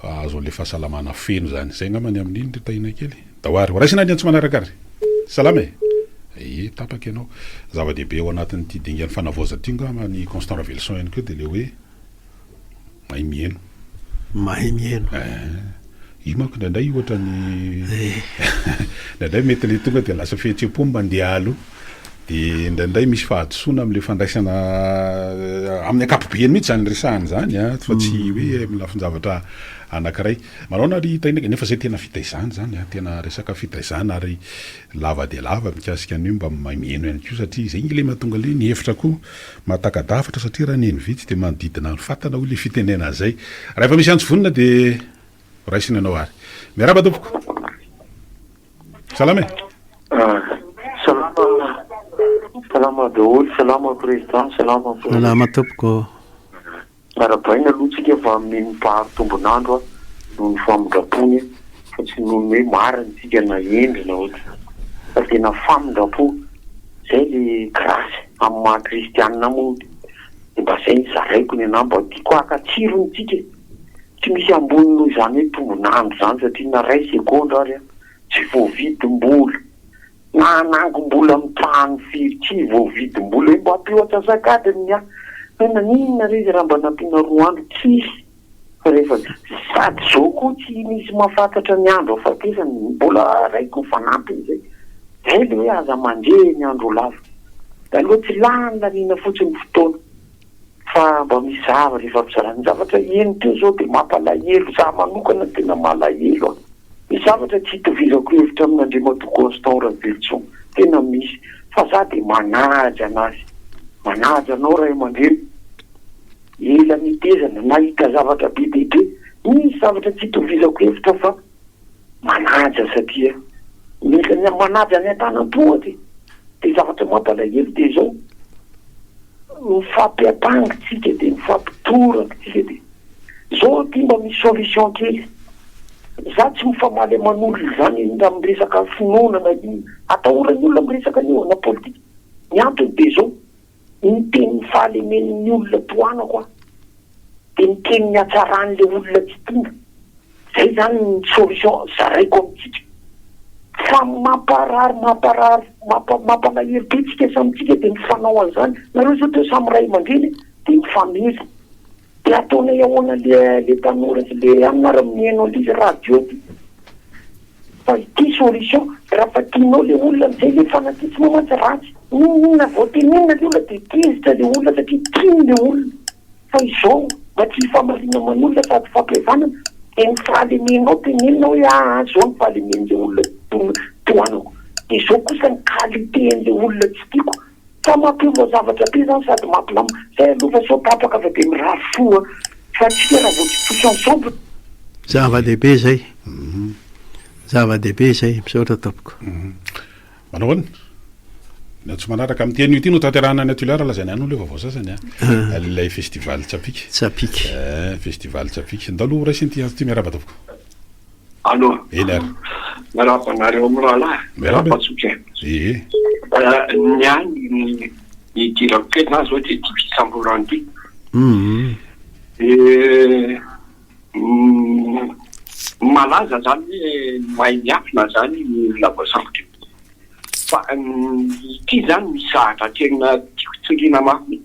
hahazo an'ilay fahasalamana feno izany. Izay angamba ny amin'iny ry Tahiana kely. Ndao ary ho raisina ny antso manaraka ary. Salama e! Ie, tapaka ianao. Zava-dehibe ao anatin'ity dingan'ny fanavaozana ity angamba ny Constant Raveloson ihany koa dia ilay hoe mahay miheno. Mahay miheno. Eh, io manko indraindray ohatran'ny indraindray mety ilay tonga dia lasa fihetseham-po mandeha aloha. Dia indraindray misy fahadisoana amin'ilay fandraisana amin'ny ankapobeny mihitsy izany resahana izany an, fa tsy hoe amin'ny lafin-javatra anankiray. Manaona ry Tahiana, nefa izay tena fitaizana izany an, tena resaka fitaizana ary lava dia lava mikasika an'io mba mahay miheno ihany koa satria izay nge le mahatonga le ny hevitra koa mahataka-davitra satria raha ny heno vitsy dia manodidina ny fatana hoy le fitenena zay. Raha efa misy antso vonona dia raisina ianao ary. Miarahaba tompoko. Salama e. Salama salama daholo, salama président, salama Salama tompoko. Arahabaina aloha tsika fa mino mpahary tombon'andro aho noho ny famindrampony fa tsy noho ny hoe marina tsika na hendry na ohatry fa tena famindrampo zay le grâce amin'ny maha kristianina ahy moa de mba zay ny zaraiko ny anah mba tiako haka tsirony tsika e tsy misy ambony noho izany hoe tombon'andro zany satria na ray segondra ary tsy voavidim-bola Na hanangom-bola amin'ny trano firy tsy voavidim-bola hoe mba ampio antsasak'adiny ny ahy. Hoe naninona re izy raha mba nampiana roa andro? Tsisy. Fa rehefa sady zao koa tsy misy mahafantatra ny andro hafatesany, mbola iray koa fanampiny zay. Zay le hoe aza mandeha ny andro ho lava. Aleo tsy lany laniana fotsiny fotoana fa mba misy zavatra ifampizarana. Ny zavatra heno teo zao de mampalahelo, za manokana tena malahelo an. Misy zavatra tsy itovizako hevitra amin'Andriamatoa Constant Raveloson, tena misy, fa za de manaja anazy, manaja anao ray aman-dreny. Ela nitezana, nahita zavatra be dia be. Misy zavatra tsy itovizako hevitra fa manaja satria mila ny manaja ny antanam-pohatra e! Dia zavatra mampalahelo dia izao, mifampiapangy tsika dia mifampitoraka tsika dia izao ity mba misy solution kely, za tsy mifamaly aman'olona izany indrindra amin'ny resaka finoana na inona, atahoran'ny olona miresaka an'io na politika, ny antony dia izao, Miteny ny fahalemen'ny olona tohanako aho, dia miteny ny hatsaran'ilay olona tsy tiana. Zay zany ny solution zaraiko amintsika. Fa mamparary mamparary mampa mampalahelo be tsika samy tsika dia mifanao an'izany. Nareo zao teo samy ray aman-dreny dia mifamely. Dia ataonay ahoana le le tanora sy le anona ary mihaino an'izy radio ty. Fa ity solution, raha fa tianao le olona amizay le fanatisme mantsy ratsy, n'inon'inona vao tenenina le olona de tezitra le olona satria tiany le olona, fa izao mba tsy hifamaliana aman'olona sady fampihavanana de ny fahalemenao tenenina hoe aa zao ny fahalemen'le olona tohanako de zao kosa ny qualité an'le olona tsy tiako Fa mampiova zavatra be zany sady mampilamina. Zay aloha fa sao tapaka fa de mirary soa fa tsika raha vao tsy tous ensemble. Zava-dehibe izay. Zava-dehibe izay. Misaotra tompoko. Manao ahoana? Ny antso manaraka amin'ity anio ity no tanterahana any Tuléar, lazaina ihany aloha ilay vaovao sasany a. Ilay festival Tsapiky. Tsapiky. Eh, festival Tsapiky. Ndao aloha ho raisina ity antso ity, miarahaba tompoko. Allo. Eny ary. Miarahaba anareo mirahalahy. Miarahaba. Miarahaba tsotra e. Ee. Ny ahy ny idirako kely zany zao dia ity fisamborana ity. Dia malaza zany hoe mahay miafina zany ny olona voasambotra io. Fa ity zany misy zavatra tena tiako tsindriana mafy.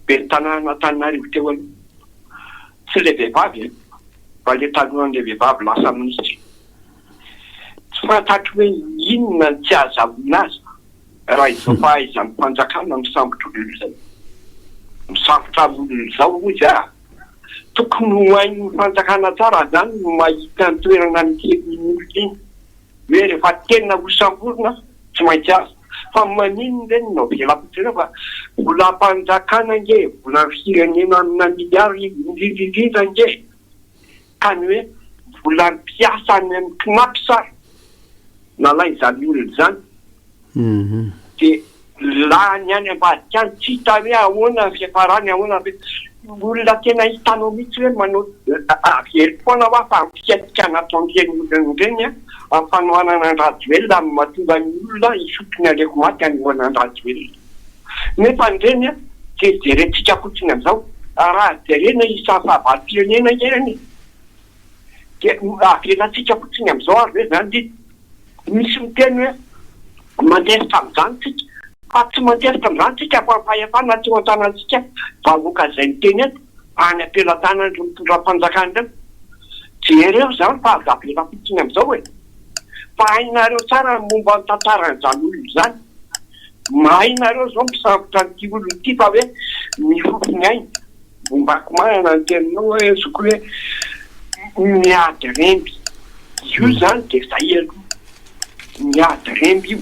Ben'ny tanànan'Antananarivo teo aloha. Tsy ilay vehivavy e, fa ilay talohan'ilay vehivavy lasa minisitra. Tsy fantatro hoe inona no tsy ahazahoana azy raha izao fahaizan'ny fanjakana misambotra olona izao. Misambotra olona izao hozy aho. Tokony ho hain'ny fanjakana tsara izany ny mahita ny toerana misy an'iny olona iny. Hoe rehefa tena ho samborina tsy maintsy azo. Fa maninona ireny no avela fotsiny eo fa volam-panjakana ange e, volan'ny firenena amina milliards indrindra indrindra ange e. Ka ny hoe volan'ny mpiasa any amin'ny Cnaps ary nalain'izany olona izany. Dia lany any ambadika any, tsy hita hoe ahoana ny fiafarany, ahoana ny olona tena hitanao mihitsy hoe manao averiko foana hoa fa amin'ny fihetsika nataon'ireny olona ireny an, amin'ny fanohanana an-dRajoelina no mahatonga ny olona hisotro ny aleoko maty hanohana an-dRajoelina. Nefa ireny an, dia jerentsika fotsiny amin'izao, raha jerena isan'ny fahavalom-pirenena ireny e, dia avelantsika fotsiny amin'izao ary ve izany ry Misy miteny hoe mandefitra amin'izany tsika, fa tsy mandefitra amin'izany tsika fa ny fahefana tsy eo an-tanantsika vahoaka izay miteny eto, any am-pelatanan'ireo mitondra fanjakana ireo. Jereo izany fa aza avela fotsiny amin'izao e! Fa hainareo tsara ny momba ny tantaran'izany olona izany. Mahay nareo izao misambotra an'ity olona ity fa hoe mifofo ny ainy. Ombako manana ny teninao hoe zoky hoe miady remby io zany de zay aloha miady remby io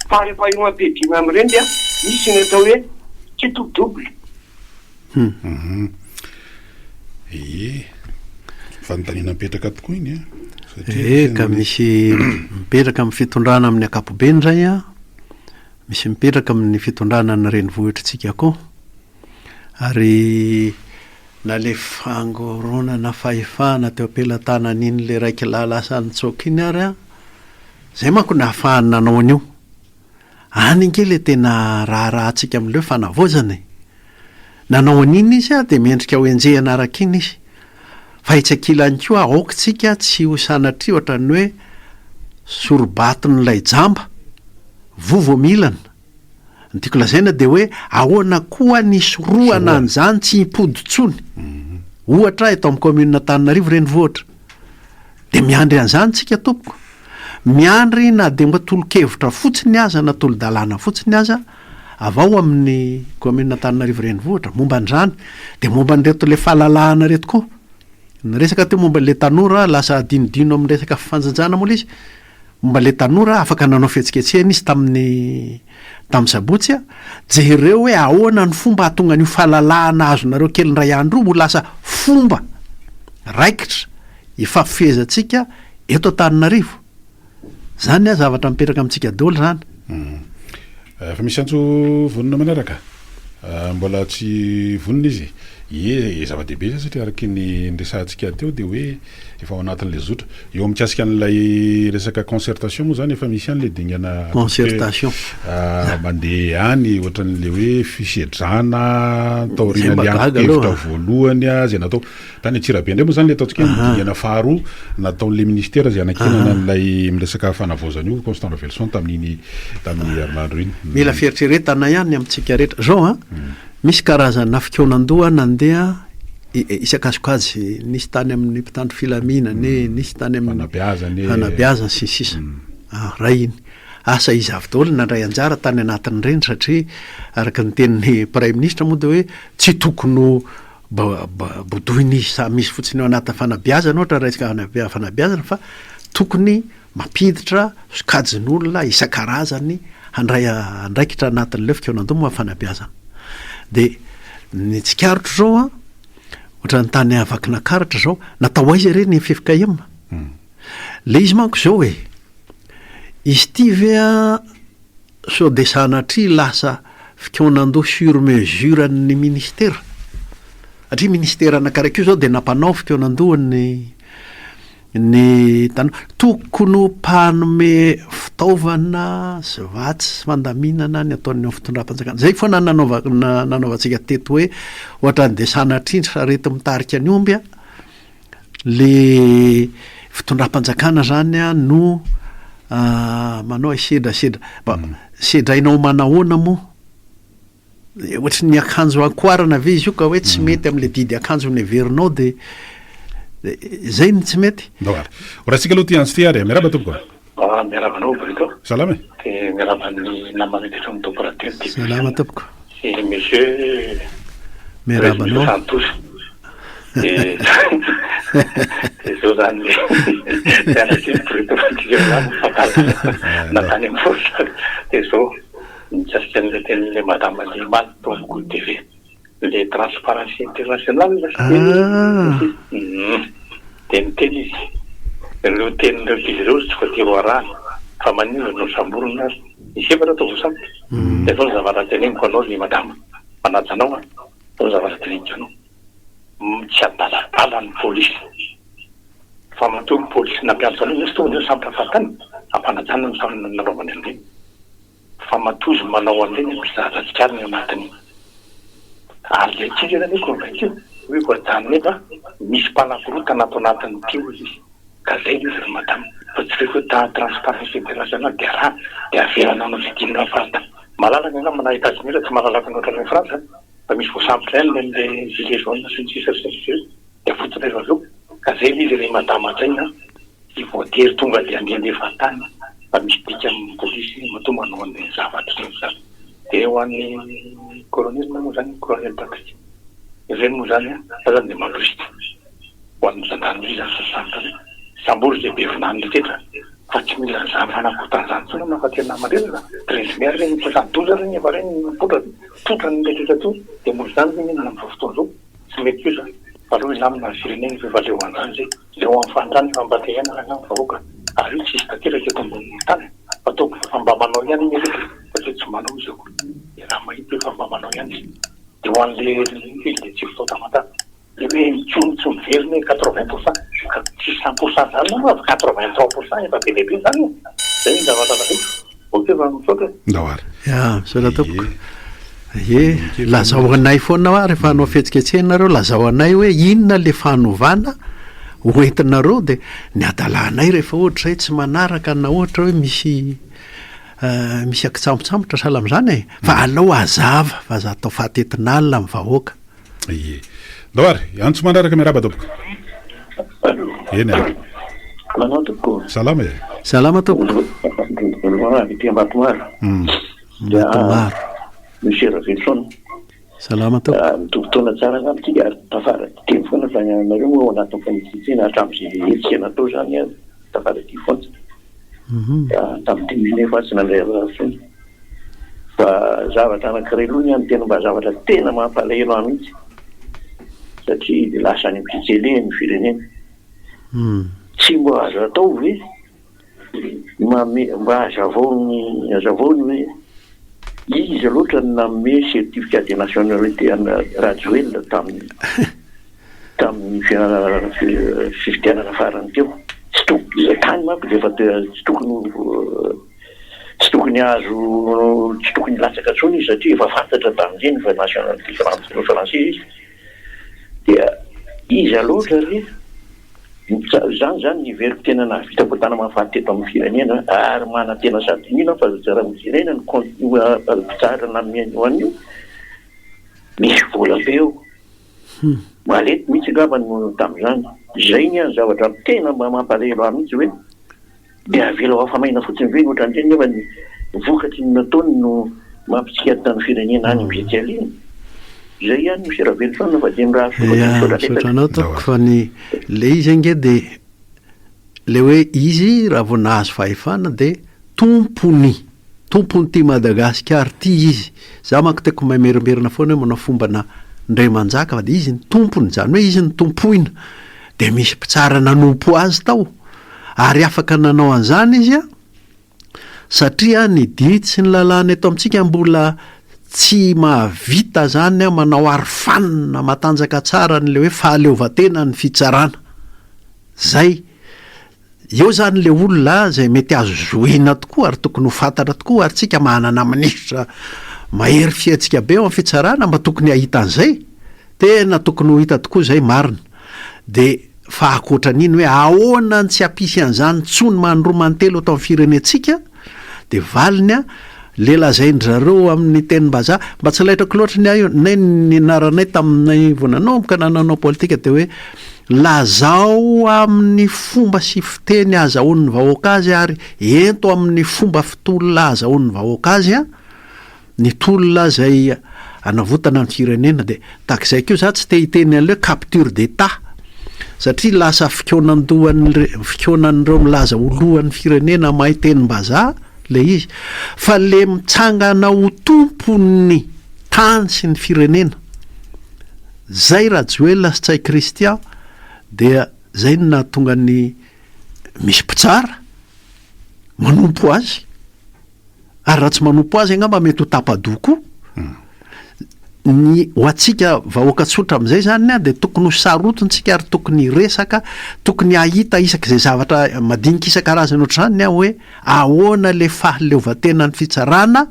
fa rehefa eo ampiadiana amin'ny remby an misy ny atao hoe quitte ou double. Hum. Ie. Fanontaniana mipetraka tokoa iny an. Satria Eh, ka misy mipetraka amin'ny fitondrana amin'ny ankapobeny izay an, misy mipetraka amin'ny fitondrana ny renivohitr'tsika koa. Ary na le fangoronana fahefana teo am-pelatanan'iny le raikilahy lasa nitsoaka iny ary an, zay manko nahafahany nanao an'io. Any ange le tena raharahantsika amin'ilay hoe fanavaozana e. Nanao an'iny izy an, dia mendrika ho enjehina araka iny izy. Fa etsy ankilany koa aoka tsika tsy ho sanatria ohatran'ny hoe sorobaton'ilay jamba, voa vao mihinana. Ny tiako lazaina dia hoe ahoana koa ny hisorohana an'izany tsy himpody intsony. Ohatra eto amin'ny commune Antananarivo renivohitra. Dia miandry an'izany tsika tompoko. Miandry na dia mba tolo-kevitra fotsiny aza na tolo-dalàna fotsiny aza avy ao amin'ny commune Antananarivo renivohitra momba an'izany. Dia momba an'ireto ilay fahalalahana ireto koa. Niresaka teo momba ilay tanora lasa adinodino amin'ny resaka fifanjanjana moa ilay izy. Momba ilay tanora afaka nanao fihetsiketsehana izy tamin'ny tamin'ny sabotsy a, jereo hoe ahoana ny fomba hahatonga an'io fahalalahana azonareo kely indray andro io ho lasa fomba raikitra ifampifehezantsika eto Antananarivo. Zany a zavatra mipetraka amintsika daholo zany. Efa misy antso vonona manaraka? Mbola tsy vonona izy. Ie, zava-dehibe izay satria araky ny niresahantsika teo dia hoe efa ao anatin'ilay zotra. Eo amin'ny mikasika an'ilay resaka concertation moa izany efa misy ihany ilay dingana Concertation. mandeha any ohatran'ilay hoe fisedrana taorian'ilay anton-kevitra voalohany izay natao. Tany Antsirabe indray moa izany ilay ataontsika hoe ny dingana faharoa nataon'ilay ministera izay anankinana an'ilay miresaka fanavaozana io, Constant Raveloson tamin'iny tamin'ny herinandro iny. Mila fieritreretana ihany ny amintsika rehetra. Zao an, misy karazana fikaonandoha nandeha isan-kasokajy, nisy tany amin'ny mpitandro filaminana e, nisy tany amin'ny Fanabeazana e. fanabeazana sy ny sisa. Ray iny. Asa iza avy daholo no nandray anjara tany anatin'ireny satria araka ny tenin'ny Praiminisitra moa dia hoe tsy tokony ho Bodoina izy samy izy fotsiny ao anatin'ny fanabeazana ohatra raha resaka fanabeazana fa tokony mampiditra sokajin'olona isan-karazany handray andraikitra anatin'ilay fikaonandoha momba ny fanabeazana. Dia ny tsikaritro izao an, ohatran'ny tany Vakinankaratra izao, natao aiza re ny ffkm? Ilay izy manko izao e, izy ity ve an Sao dia sanatria lasa fikaonandoha sur mesure an'ny ministera? Satria ministera anankaraiky io zao dia nampanao fikaonandoha ny ny tanora. Tokony ho mpanome fitaovana sy vatsy sy fandaminana ny ataon'ny ao fitondram-panjakana. Zay foana nanaova- nanaovantsika teto hoe ohatran'ny dia sanatria ny sarety mitarika ny omby a. Le fitondram-panjakana zany a no manao hoe sedrasedra, mba sedrainao manahoana moa? Ohatry ny akanjo ankoarana ve izy io ka hoe tsy mety am'le didy akanjo neverinao de zay no tsy mety? Ndao ary. Ho raisintsika aloha ity antso ity ary e. Miarahaba tompoko. Ah, miarahaba anao Brito. Salama e. Dia miarahaba ny namana rehetra amin'ny Top Radio ny Salama tompoko. Sy monsieur Miarahaba anao. Santos. Dia dia zao zany miala tsiny Brito fa tsika zany mifankala na tany amin'ny force. Dia zao mikasika an'ilay tenin'ilay madame Limaly tao amin'ny Goutte TV. Le transparency international Ah. Dia niteny izy, ireo tenin'ireo ankizy ireo tsy voatery ho arahana, fa maninona no samborina ary? Nisy efatra tao voasambotra. Dia izao ny zavatra teneniko anao ry madama, manaja anao aho, izao ny zavatra teneniko anao, tsy adaladala ny polisy, fa matoa ny polisy nampiantso anao, nisy tonga dia nisambotra fahatany, ampanajana ny nanaovany an'ireny. Fa matoa izy manao an'ireny misy zavatra tsikariny ao anatin'iny. Ary ilay tsika zany hoe convaincu hoe voajanona eo fa misy mpanakorontana ato anatin'ity hoy izy. Ka zay ilay izy ry madama fa tsy hoe hoe transparence international dia arahana dia averana hanao fidinana fahatany. Malalaka angamba na Etats-Unis raha tsy malalaka ny ohatran'ny any Frantsa fa misy voasambotra ihany ireny le gilet jaune sy ny sisa sy ny sisa io dia avotsitra rehefa avy eo. Ka zay ilay izy ry madama hajaina a. Tsy voatery tonga dia handehandeha fahatany fa misy dikany ny polisy matoa manao an'ireny zavatra ireny izany. Dia ho an'ny colonel moa izany, colonel Patrick, ireny moa izany an, za izany dia mampirisika ho an'ny gendarmerie izany sy ny samy hoe sambory izay be vinany rehetra fa tsy mila an'izany fanakotana izany intsony anao fa tena mandreraka, treize mai ireny nipoiran'ny doza ireny efa ireny nipoitra, nipoitra ny rehetra teo dia mbola izany ve ny inona amin'izao fotoana izao? Tsy mety koa izany fa aleo hilamina ny firenena fa efa leo an'izany izay. Leo amin'ny fahantrana efa mba te hiaina rangahy ny vahoaka ary io tsy hisy tanteraka eto ambonin'ny tany fa ataoko efa mba manao ihany anie ireto e fa tsy hoe tsy manao izy akory dia raha mahita hoe efa mba manao ihany izy dia ho an'le le jiro tao Tamatave le hoe intsony tsy miverina hoe quatre vingt pour cent ka tsy cent pour cent zany aloha fa quatre vingt trois pour cent efa be dia be zany e zay ny zavatra lazaiko. Ok fa misaotra e. Ndao ary. Ya, misaotra tompoko. Ye, lazao anay foana hoa rehefa hanao fihetsiketsehana nareo, lazao anay hoe inona le fanovana ho entinareo de ny adalanay rehefa ohatra zay tsy manaraka na ohatra hoe misy. Misy akitsambotsambotra sahala amin'izany e! Fa aleo hazava fa aza atao fahatetin'alina amin'ny vahoaka. Ie. Ndao ary, antso manaraka miarahaba tompoko. Allo. Eny ary. Manao tompoko. Salama e. Salama tompoko. Voalohany avy aty Ambatomaro. Ambatomaro. Monsieur Raveloson. Salama tompoko. Mitovy taona tsara angamba tsika ary tafara-teny foana fa nareo moa ao anatin'ny fanetren-tena hatramin'izay hetsika natao izany ary tafara-dia foana. Tamin'ity nefa tsy nandray anjara intsony. Fa zavatra anankiray aloha ny an'ny tena mba zavatra tena mampalahelo ahy mihitsy satria dia lasa any amin'ny fitselehiny ny firenena. Tsy mba azo atao ve ny manome mba hazavao ny hazavao ny hoe iza loatra no nanome certificat de nationalité an'i Rajoelina tamin'ny tamin'ny fifidianana farany teo. Tsy tokony, tany manko dia efa tsy tokony ho, tsy tokony hahazo, tsy tokony hilatsaka intsony izy satria efa fantatra tamin'ireny fa nationalité français izy. Dia iza loatra re? Izany izany ny heveriko tena nahavita fahotana mahafaty teto amin'ny firenena ary manantena sady mino aho fa raha hojerena ny compte mpitsara nanome an'io an'io, misy vola be eo. Mallette mihitsy angamba no tamin'izany. Izay ny ahy ny zavatra tena mba mampalahelo ahy mihitsy hoe dia avela ho afa-maina fotsiny ve ny ohatran'ireny nefa ny vokatry ny nataony no mampitsikaritra ny firenena any amin'ny tsy alehany. Izay ihany Monsieur Raveloson fa dia mirary soa fa dia misaotra Misaotra betsaka. anao tompoko fa ny le izy ange dia le hoe izy raha vao nahazo fahefana dia tompony Tompon'ity Madagasikara ity izy. Za manko tiako mamerimberina foana hoe manao fombana Ndremanjaka fa dia izy ny tompony, izany hoe izy no tompoina. Dia misy mpitsara nanompo azy tao. Ary afaka nanao an'izany izy an, satria ny didy sy ny lalàna eto amintsika mbola tsy mahavita izany an, manao arofanina matanjaka tsara an'ilay hoe fahaleovantenan'ny fitsarana. Zay. Eo zany le olona zay mety azo zohina tokoa ary tokony ho fantatra tokoa ary tsika manana minisitra mahery fihetsika be ao am fitsarana mba tokony hahita an'izay, tena tokony ho hita tokoa zay marina, de fa akoatran'iny hoe ahoana ny tsy hampisy an'izany tsony manroa mantelo eto am firenentsika de valiny a le lazain-dry zareo amin'ny tenim-bazaha, mba tsy laitrako loatra ny ahy io, nay ny nianaranay taminay vao nanomboka nanao politika de hoe Lazao amin'ny fomba sy fiteny azahoan'ny vahoaka azy ary ento amin'ny fomba fitolona azahoan'ny vahoaka azy ny tolona izay anavotana ny firenena. Dia tahaka izay koa za tsy te hiteny an'ilay hoe capture d'Etat satria lasa fikaonandohan'ireo fikaonan'ireo milaza ho lohan'ny firenena mahay tenim-bazaha ilay izy fa le mitsangana ho tompon'ny tany sy ny firenena. Zay Rajoelina sy Ntsay Christian dia zay no nahatonga ny misy mpitsara manompo azy ary raha tsy manompo azy angamba mety ho tapa-doha koa. Ny ho antsika vahoaka tsotra amin'izay zany dia tokony ho sarotintsika ary tokony hiresaka, tokony hahita isak'izay zavatra madinika isan-karazany ohatr'izany aho hoe ahoana le fahaleovantenan'ny fitsarana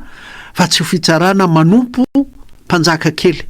fa tsy ho fitsarana manompo mpanjaka kely.